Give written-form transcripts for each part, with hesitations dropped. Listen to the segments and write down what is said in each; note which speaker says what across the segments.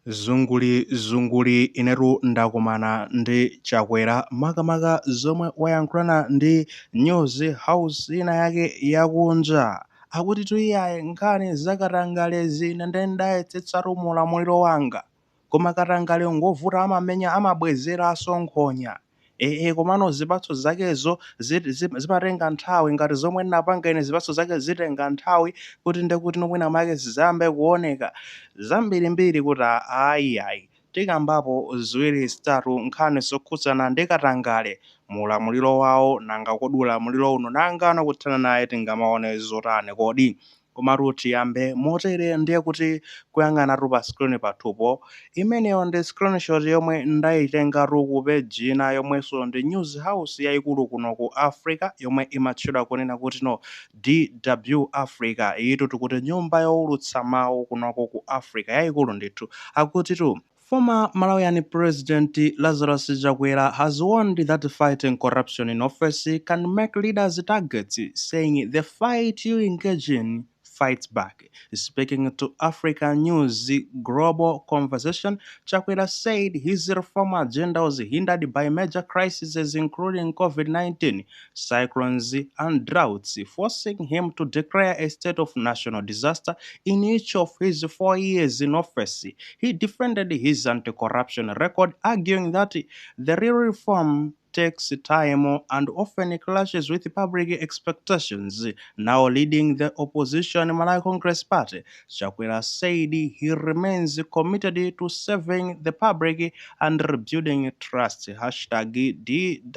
Speaker 1: Zunguli zunguli, inetu ndakumana ndi Chakwera, makamaka zomwe wayankhulana ndi news house ina yake yakunja. Akuti tuiyayi, nkhani zakatangalezi ine ndayetsetsatu mulamuliro wanga, koma katangale ngovuta, amamenya, amabwezeranso nkhonya. Ee, komano zipatso zakezo zimatenga nthawi. Ngati zomwe ndinapanga ine, zipatso zake zitenga nthawi kuti ndekuti nomwina make ziyambe kuoneka zambirimbiri. Kuti ayi ayi, tikambapo ziwiri zitatu nkhani zokhudzana ndi katangale mulamuliro wawo. Nanga kodi ulamuliro uno nangano kuthana naye tingamaone zotani kodi? Komatu tiyambe motere. Ndiye kuti kuyang'anatu pa screen pathupo, imeneyo ndi screenshot yomwe ndayitengatu ku page ina yomwenso ndi news house yayikulu kuno ku Africa, yomwe imatchedwa kunena kuti no DW Africa. Iyitu tikuti nyumba yowulutsa mawu kunoko ku Africa yayikulu ndithu. Akutitu, "Former Malawian President Lazarus Chakwera has warned that fighting corruption in office can make leaders targets, saying the fight you engage in fights back. Speaking to Africa News Global Conversation, Chakwera said his reform agenda was hindered by major crises including COVID-19, cyclones, and droughts, forcing him to declare a state of national disaster in each of his 4 years in office. He defended his anti-corruption record, arguing that the real reform takes time and often clashes with public expectations. Now leading the opposition Malawi Congress Party, Chakwera said he remains committed to serving the public and rebuilding trust."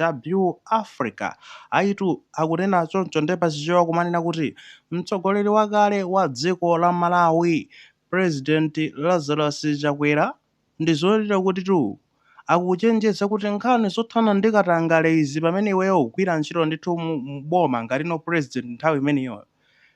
Speaker 1: #DWAfrica. Aitu, akunena choncho. Nde pachichewa kumanena kuti mtsogoleri wakale wa dziko la Malawi, President Lazarus Chakwera, ndi zoyenera kuti tu akuchenjeza kuti nkhani zothana ndi katangale izi, pamene iweyo ukugwira ntchito ndithu mu boma ngati no president, nthawi imeneyo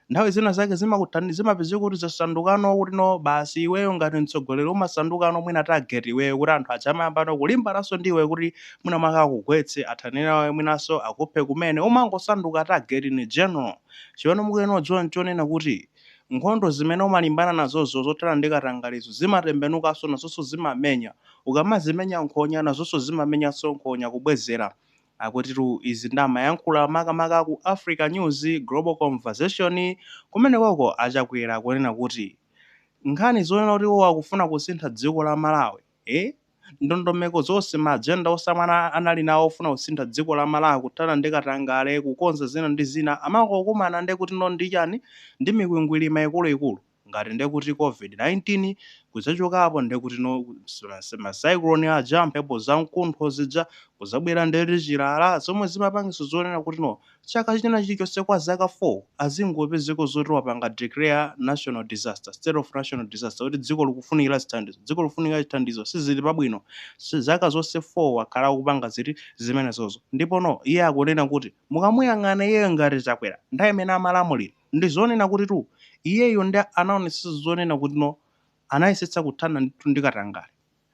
Speaker 1: nthawi zina zake zimapezeka kuti zasandukano kuti no basi, iweyo ngati mtsogoleri umasandukano mwina target iweyo, kuti anthu aja amayambano kulimbananso ndiwe kuti mwina mwake akugwetse, athane nawe, mwinanso akuphe kumene. Umangosanduka target in general. Chimene mukuyenera kudziwa nchonena kuti nkhondo zimene umalimbana nazozo zothana ndi katangalezo zimatembenukanso, nazonso zimamenya. Ukamazimenya nkhonya, nazonso zimamenyanso nkhonya kubwezera. Akutitu izi ndamayankhula makamaka ku Africa News Global Conversation. Kumenekoko aChakwera kunena kuti nkhani zonena kuti iwo akufuna kusintha dziko la Malawi, ndondomeko zonse, ma agenda osamana anali nawo ofuna kusintha dziko la Malawi, kuthana ndi katangale, kukonza zina ndi zina, amangokumana ndi kuti no ndi chani, ndi mikwingwirima ikuluikulu, ngati ndekuti COVID-19, kudzachokapo ndekuti no ma cyclone aja, mphepo zamkuntho zija, kuzabwera ndeti chilala, zomwe zimapangisa zonena kuti no chaka china chilichonse kwa zaka 4 azingopezeko zoti wapanga declare national disaster, state of national disaster, kuti dziko likufunikira chithandizo, dziko likufunikira chithandizo, sizili pabwino. Zaka zonse 4 wakhala akupanga ziti zimenezozo. Ndipo no iye akunena kuti mukamuyang'ana iyeyo ngati Chakwera, nthawi imene amalamulira, ndi zonena kuti tu iyeyo ndi anaonetsetsa zonena kuti no anayesetsa kuthana ndithu ndi katangale.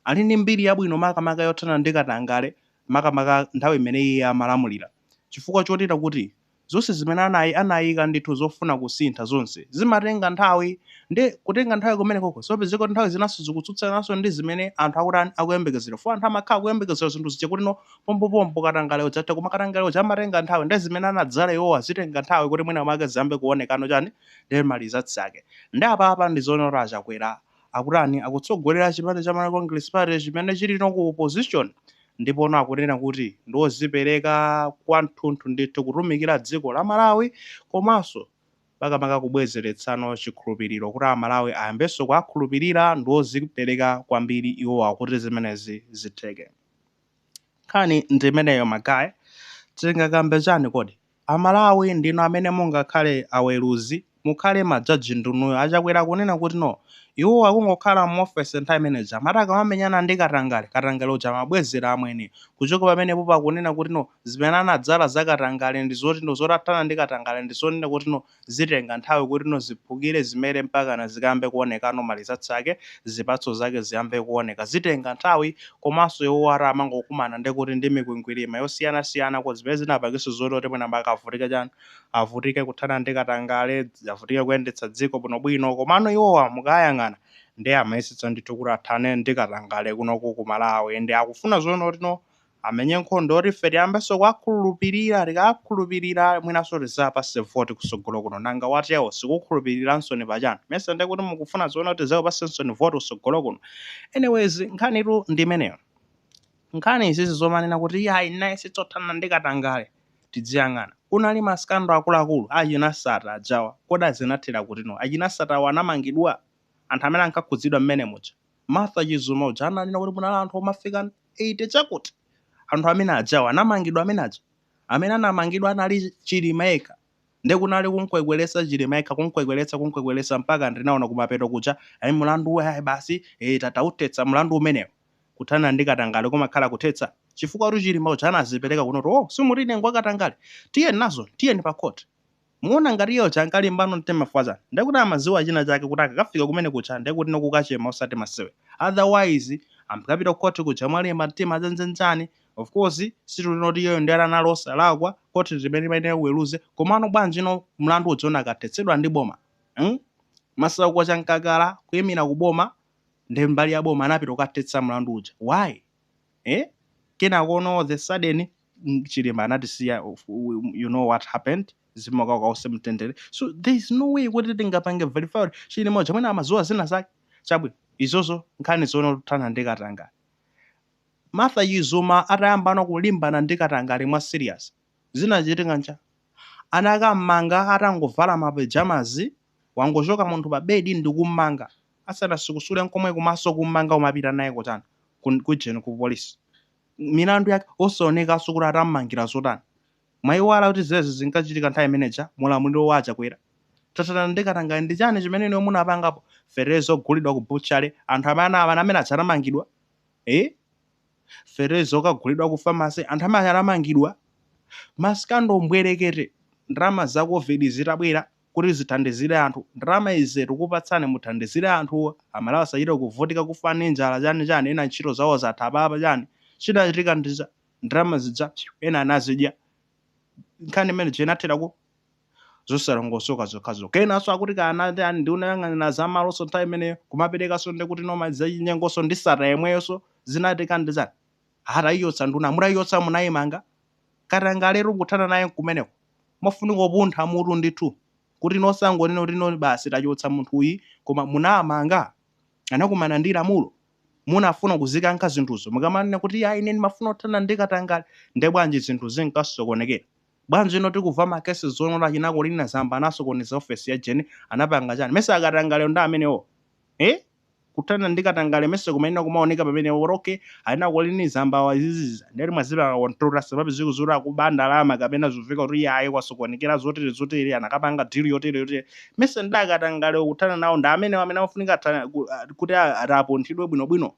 Speaker 1: Ali ndi mbiri yabwino makamaka yothana ndi katangale, makamaka nthawi imene iye amalamulira, chifukwa chotera kuti zonse zimene anayika ndithu zofuna kusintha zonse zimatenga nthawi. Ndi kutenga nthawi kumenekoko zimapezeka kuti nthawi zinanso zikutsutsananso ndi zimene anthu akuti akuyembekezera fo. Anthu amakhala akuyembekezera zinthu zija kuti no pompopompo katangale udzatha, koma katangale uja amatenga nthawi. Ndi zimene anadzala iwowa zitenga nthawi kuti mwina mwake ziyambe kuonekano chani ndi ma results ake. Ndi apapa ndi zoona kuti aChakwera akutani, akutsogolera chipani cha Malawi Congress Party chimene chili no ku opposition, ndipo no akunena kuti ndiozipereka kwathunthu ndithu kutumikira dziko la Malawi, komanso makamaka kubwezeretsano chikhulupiriro kuti Amalawi ayambenso kuwakhulupirira. Ndiozipereka kwambiri iwowa kuti zimenezi zitheke. Nkhani ndi imeneyo, magayi. Tingakambe chani kodi? Amalawi ndinu amene mungakhale aweruzi, mukhale majaji ndunuyo. AChakwera kunena kuti no iwo akungokhala mu office nthawi imeneja, amati akamamenyana ndi katangale, katangale uja amabwezera amwene. Kuchoka pamenepo pakunena kuti no zimene anadzala za katangale ndi zoti no zotathana ndi katangale ndi zonena kuti no zitenga nthawi kuti no ziphukire, zimere, mpakana zikambe kuonekano ma results ake, zipatso zake ziyambe kuoneka, zitenga nthawi. Komanso iwo ati amangokumana ndi kuti ndi mikwingwirima yosiyanasiyana ko zimene zinapakiso zoti kuti mwina akavutike chani, avutike kuthana ndi katangale, avutike kuyendetsa dziko bwinobwino. Komano iwowa mukayang'ana Ndiye amayesetsa ndithu kuti athane ndi katangale kunoku ku Malawi, ndi akufuna zoona kuti no amenye nkhondo yoti ife tiyambenso kuwakhulupirira. Tikawakhulupirira, mwinanso tizapase voti kusogolo kuno. Nanga watewo sikukhulupiriranso ni pachani? Mese ndiye kuti mukufuna zoona kuti tizakupasenso ni voti kusogolo kuno? Anyways, nkhanitu ndi imeneyo. Nkhani izizi zomanena kuti iyayi, nayesetsa kuthana ndi katangale, tidziyang'ana. Kunali ma scandal akuluakulu achina Sata ajawa, kodi zinathera kutino? Achina Satawo anamangidwa? Anthu amene ankakhudzidwa mmene muja, Martha Chizuma uja ananena kuti munali anthu omafika 80 chakuti, anthu amene ajawa anamangidwa? Amene aja amene anamangidwa anali Chilima yekha. Nde kunali kunkwekweretsa Chilima yekha, kunkwekweretsa, kunkwekweretsa, mpaka ndinaona kumapeto kuja ayi, mulandu ayi, basi, tatawuthetsa mulandu umenewo. Kuthana ndi katangale kumakhala kuthetsa, chifukwa kuti Chilima uja anazipereka kuno kuti, "Oh, simuti ine ngwa katangale, tiyeni nazo, tiyeni pa court." Muona ngati iye uja ankalimbano mtima fwazani? Ndekuti amaziwa china chake, kuti akakafika kumene kucha ndekuti nokukachema osati masewe. Otherwise ankapita ku court kuja mwalimba mtima zanzanzani. Of course, situlinoti iyeyo ndi anali osalakwa, court limene limayenera kuweruze. Komano bwanji no mlandu uja unakathetsedwa ndi boma? Masauko Chamkakala kuyimira ku boma, ndi mbali ya boma, anapita kukathetsa mlandu uja. Why? Kenakono the sudden Chilima anatisiya. You know what happened. Zimakakause mtendere. So there is no way kuti tingapange verify kuti Chilima uja mwina amaziwa zina zake. Chabwino, izozo nkhani zoona kuthana ndi katangale. Martha Chizuma atayambano kulimbana ndi katangale mwa serious, zinachitika ncha anakam'manga atangovala ma pyjamas. Wangochoka munthu pa bedi ndikummanga, asanasukusule nkomwe kumaso, kummanga, umapita naye kutani? Kujeni, ku polisi. Milandu yake osaonekanso kuti atammangira zotani. Mwayiwala kuti zezi zinkachitika nthawi imeneja mulamuliro wa Achakwera? Tathana ndi katangale ndi chani chimene inu munapangapo? Fetereza ogulidwa ku butchery, anthu amene aja anamangidwa? Fetereza okagulidwa ku pharmacy, anthu amene anamangidwa? Ma scandal mbwerekete. Ndalama za COVID zitabwera kuti zithandizire anthu, ndalama izi tikupatsani muthandizire anthu, Amalawi asachite kuvutika, kufa ndi njala, chani chani, ena ntchito zawo zatha papa, chani chinachitika? Ndiza ndalama zija ena anazidya. Nkhani imene inathera zosalongosoka zokhazokha. Kenanso akuti kana ndi ndiunayang'anira za malonso nthawi imeneyo, kumaperekanso ndi kuti noma zachinyengonso ndi Sata yemweyonso. Zinatika ndi chani? Atayiyotsa nduna, mutayiyotsa munayimanga. Katangaletu kuthana naye kumeneko mofunika kupuntha mutu ndithu, kuti nosangonena kuti no, basi, tachotsa munthu uyi, koma munamanga, anakumana ndi lamulo. Munafuna kuzikankha zinthuzo. Mukamanena kuti ayi, ine ndimafuna kuthana ndi katangale, nde bwanji zinthu zinkasokonekera? Bwanji ino tikuva ma case zonota achina Colleen Zamba anasokoneza ofesi ya Jeni, anapanga chani? Mese akatangale ndi amenewo? Kuthana ndi katangale mese kumayenera kumaoneka pamene okay, ayina Colleen Zamba waziziza, ndeti mwazipanga control, samapezeka zoti akuba ndalama kapena zofika kuti iye ayi, kwasokonekera zotere zotere, anakapanga deal yotere yotere. Mese ndi akatangale kuthana nawo ndi amenewo amene amafunika kuti atapunthidwe bwinobwino?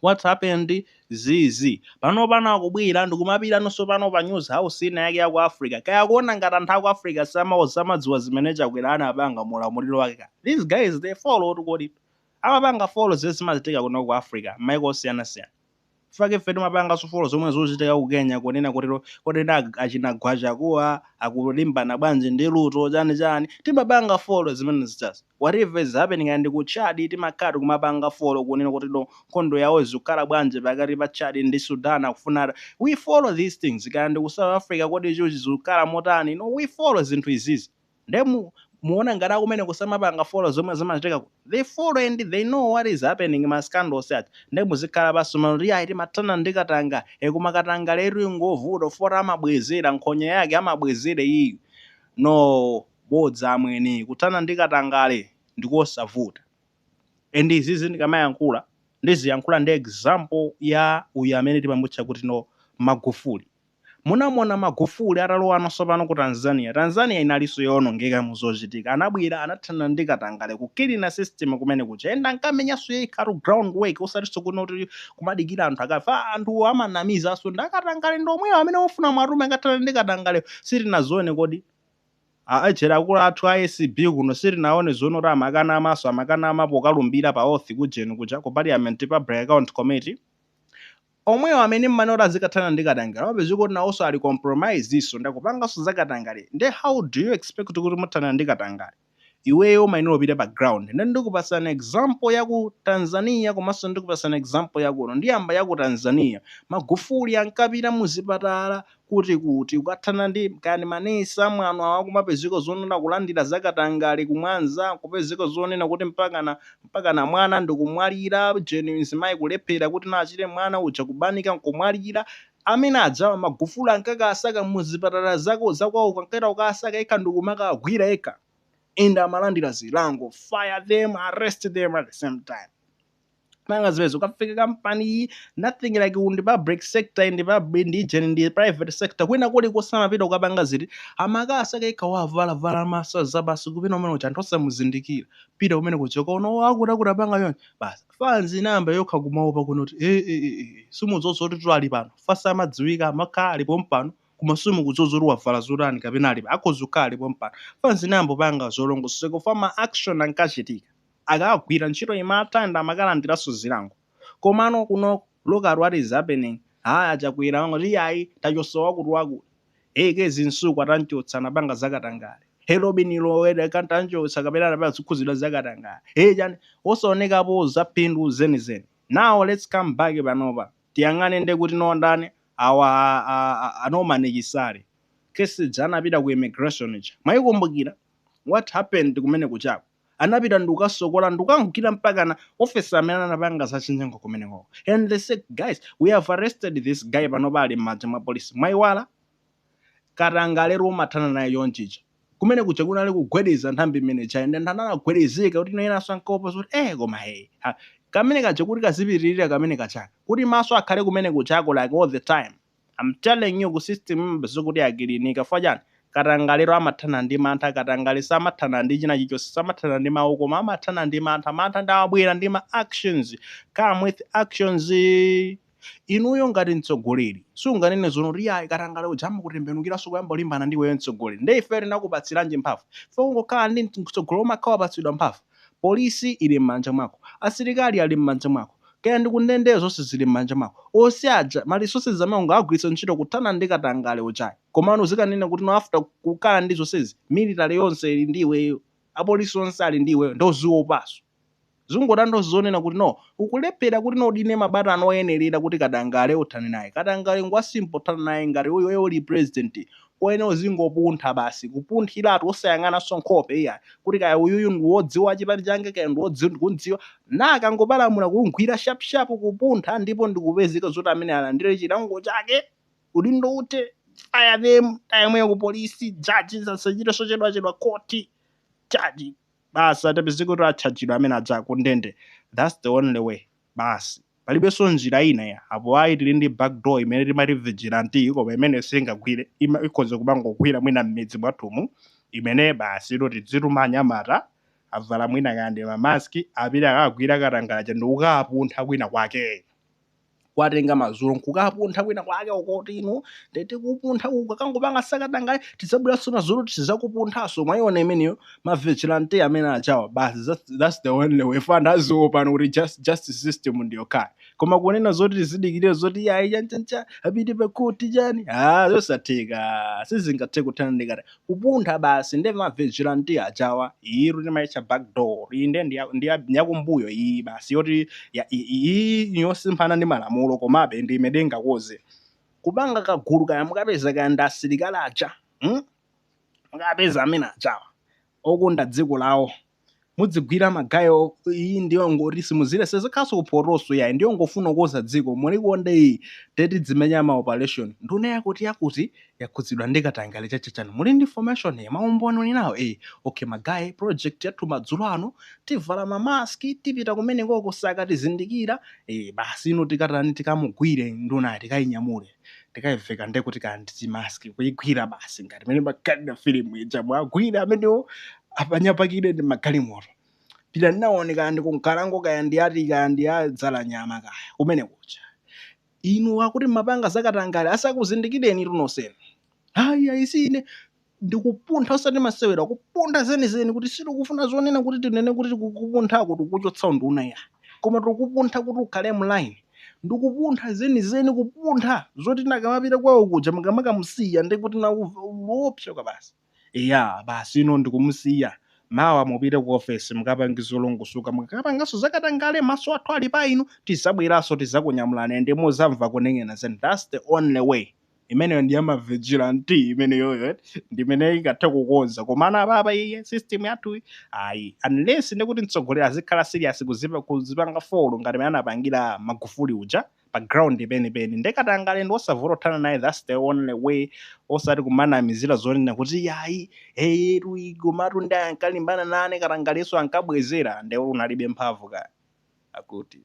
Speaker 1: What happened? Zizi pano pano akubwera ndikumapita nonso pano pa news house ina yake yaku Africa. Kaya kuona ngati anthu aku Africa samadziwa zimene Chakwera anapanga mulamuliro wake ka. These guys, they follow. Kodi amapanga follow zimene zimachitika kuno ku Africa, maiko osiyanasiyana? Fake ife timapanganso follow zomwe zochitika ku Kenya, kunena kuti kodi achina Gachagua akulimbana bwanji ndi Ruto, chani chani. Timapanga follow zimene zichazo. Whatever is happening and ku Chad, timakhala kumapanga follow kunena kuti no, nkhondo yawo izikhala bwanji pakati pa Chad ndi Sudan akufuna. We follow these things. Kaya ndi ku South Africa, kodi icho chizikhala motani? No, we follow zinthu izizi. Nde muona ngati akumene kusamapanga follow zomwe zimachitika? They follow and they know what is happening, ma scandals aja. Nde muzikhala pasuma kuti ayi, timathana ndi katanga e, koma katanga letu ingovuta fota, amabwezera nkhonya yake, amabwezere iyi. No, bodza amwene. Kuthana ndi katangale ndikosavuta. And izizi ndikamayankhula, ndiziyankhula ndi example ya uyu amene timamutcha kuti no, Magufuli. Munamona Magufuli atalowanso pano ku Tanzania. Tanzania inalinso yowonongeka muzochitika. Anabwera, anathana ndi katangale, kukilina system kumene kuja, enda ankamenyanso yekhatu ground work, osatinso kuno kuti kumadikira anthu akafa. Anthu amanamizanso ndi akatangale ndi omwewo amene ofuna mwatume akathana ndi katangale. Sitinazione kodi ajera akulu athu a ACB kuno? Sitinaone zoona kuti amakana amaso, amakana amapo kalumbira pa oath kujeni kuja ku Parliament, Public Account Committee? Omwewo amene mmanoti azikathana ndi katangale amapezeka kuti nawonso ali compromise iso ndakupanganso za katangale. Nde how do you expect kuti muthana ndi katangale? Iweyo umayenera upite pa ground. Nde ndikupasani example ya ku Tanzania komanso ndikupasani example ya kuno. Ndiyamba ya ku Tanzania. Magufuli ankapita muzipatala kuti kukathana ndi kani manesi amwano awa, kumapezeka zonena kulandira zakatangale kumwanza, kupezeka zonena kuti mpakana mwana ndikumwalira, jeni mzimayi kulephera kuti nachire mwana uja, kubanika nkumwalira. Amene adzawa Magufuli ankakasaka muzipatala zako zakwawo, kanketa kukasaka yekha ndikumakagwira yekha, and amalandira zilango, fire them, arrest them at the same time. Panga zimenezo ukafika kampani iyi, nothing like ndi public sector, ndi public, ndi jeni, ndi private sector, kwina kulikonse amapita kukapanga ziti, amakasaka yekha, wavalavala masaza basi, kupita umene uja anthu osamuzindikira. Pita kumene kuja kono akuti akuti apanga yonse basi, fans inayamba yokha kumaopa kuno kuti eh, simudzoza kuti ali pano fasa amadziwika, amakhala alipo mpano, koma simukudzoza kuti wavala zotani kapena alipo, akhoza kukhala alipo mpano. Fans inayamba panga zolongoseka fa ma action ankachitika, akagwira ntchito imatha and amakalandiranso zilango. Komano kuno, look at what is happening. Haya, Chakwera wangoti iyayi, tachosa wakuti wakuti, hey, kezi nsuku atanchotsa, anapanga zakatangale. Hey, Robin Lowera kantanchotsa kapena anapanga zikhuzidwa zakatangale. Hey, chani, osaonekapo za phindu zenizeni. Now let's come back panopa, tiyang'ane nde kuti nondani awa a Norman Chisale. Kesi ija anapita ku immigration ija, mwayikumbukira what happened kumene kuchako? Anapita ndikukasokola, ndikukangukira mpakana officer amene anapanga zachinyengo kumenekoko, and they said, "Guys, we have arrested this guy, panopa ali m'manja mwa polisi." Mwayiwala? Katangale umathana naye yonchicha. Kumene kuja kunali kugwedeza nthambi imene cha, ende anthu anagwedezeka kuti nayenanso ankaopa zoti koma ha, kamene kaja kuti kazipitirira kamene kachaka kuti maso akhale kumene kuchako like all the time. I'm telling you, ku system zokuti akilinika fa chani, katangalero amathana ndi mantha. Katangale samathana ndi china chilichonse, samathana ndi mawu, koma amathana ndi mantha. Mantha ndi amabwera ndi ma actions. Come with actions. Inuyo ngati mtsogoleri sunganene zono kuti ayi, katangale uja amakutembenukiranso kuyamba kulimbana ndi iweyo mtsogoleri. Nde ife tinakupatsiranji mphamvu? Ife kungokhala ndi mtsogoleri umakhala wapatsidwa mphamvu. Polisi ili m'manja mwako, asilikali ali m'manja mwako, kaya ndi kundende, zonse zili m'manja mwako. Onse aja ma resources amene ungagwiritsa ntchito kuthana ndi katangale ujayi. Komano uzikanena kuti no, after kukhala ndi zonsezi, military yonse ili ndi iweyo, apolisi onse ali ndi iweyo, ndoziopaso zingotando zonena kuti no, ukulephera kuti no udine mabatano oyenerera kuti katangale uthane naye. Katangale ngwa simple uthana naye. Ngati uyo uli president, koyenera uzingopuntha basi, kupunthiratu, osayang'ananso nkhope iya, kuti kaya uyuyu ndi wodziwa chipani change, kaya ndi wodziwa ndikundziwa, na akangopalamula kungwira sharp sharp, kupuntha, ndipo ndikupezeka zoti amene alandire chilango chake, udindo ute, fire them time ku polisi, judges asachite sochedwachedwa, court judge basi, atapezeka kuti atchajidwa amene aja kundende. That's the only way basi, palibenso njira ina ya apo. Ayi, tili ndi backdoor imene timati vigilante, koma imene singagwire, ikhoza kumangogwira mwina m'midzi mwathumu, imene basi ilo tidzituma anyamata avala mwina kandi mamaski, apite akagwira katangalaja ndikukapuntha kwina kwake, kwatenga madzulo nkukapuntha kwina kwake ukoti inu ndete kupuntha uku, akangopanga sakatangale, tidzabweranso madzulo tizakupunthaso. Mwayiona imeneyo, ma vigilante amene achawa basi. That's the only way. Fanda aziopano kuti justice system ndiyokhayo, koma kunena zoti tizidikirire zoti yayi, chanchancha, apite pakhoti chani, ah, zosatheka, sizingathe kuthana ndikati kupuntha basi ndi ma vigilante achawa. Iyi timaitcha backdoor. Iyi nde ndiyakumbuyo iyi basi, yoti iyi yosemphana ndi malamulo, komabe ndi imene ingakoze kupanga kagulu. Kaya mukapeza kaya ndi asilikali aja, Mukapeza amene achawa okonda dziko lawo, mudzigwira magayo. Iyi ndiyo ngoti simuzire sezikhaso kuphotoso yayi, ndiyo ngofuna kukoza dziko mulikonde iyi. Teti dzimenya ma operation, nduna yakuti yakuti yakhudzidwa ndi katangale chachachani, muli ndi information ye, maumboni uli nawo? Okay magayi, project yathu madzulo ano tivala mamaski, tipita kumeneko kusaka, tizindikira basi ino tikatani, tikamugwire nduna, tikayinyamule, tikayiveka ndekuti kandi chimaski, kuyigwira basi ngati mene makalira filimu ija, mwagwira amenewo, apanyapakire ndi magalimoto, pita naoneka ndi kunkalango, kaya ndi ati, kaya ndi adzala nyama, kaya kumene kucha. Inu akuti mapanga zakatangale, asakuzindikireni tunonsenu. Hayi, ayisine ndikupuntha, osati masewera, kupuntha zenizeni, kuti sitikufuna zonena kuti tinene kuti tikukupunthako tikukuchotsa unduna ya, koma tikukupuntha kuti ukhale mline. Ndikupuntha zenizeni, kupuntha zoti nakamapita kwawo kuja mukamakamusiya ndikuti nakuopsa basi. Iya basi, ino ndikumusiya. Mawa mupite ku ofesi mukapange zolongosoka, mukakapanganso zakatangale, maso athu ali pa inu, tizabweranso tizakunyamulani ndi muzamva kuneng'ena zeni. That's the only way. Imeneyo ndi yama vigilante imeneyoyo, ndimene ingathe kukonza. Komana apapa iye system yathu ayi, unless ndikuti mtsogoleri azikhala serious kuzipanga follow ngati mene anapangira Magufuli uja pa ground penipeni. Ndekatangale ndi osavuta kuthana naye. That's the only way, osati kumanamizira zonena kuti yayi, eyetu komatu ndi ankalimbana nane, katangaleso ankabwezera, nde unalibe mphamvu ka akuti.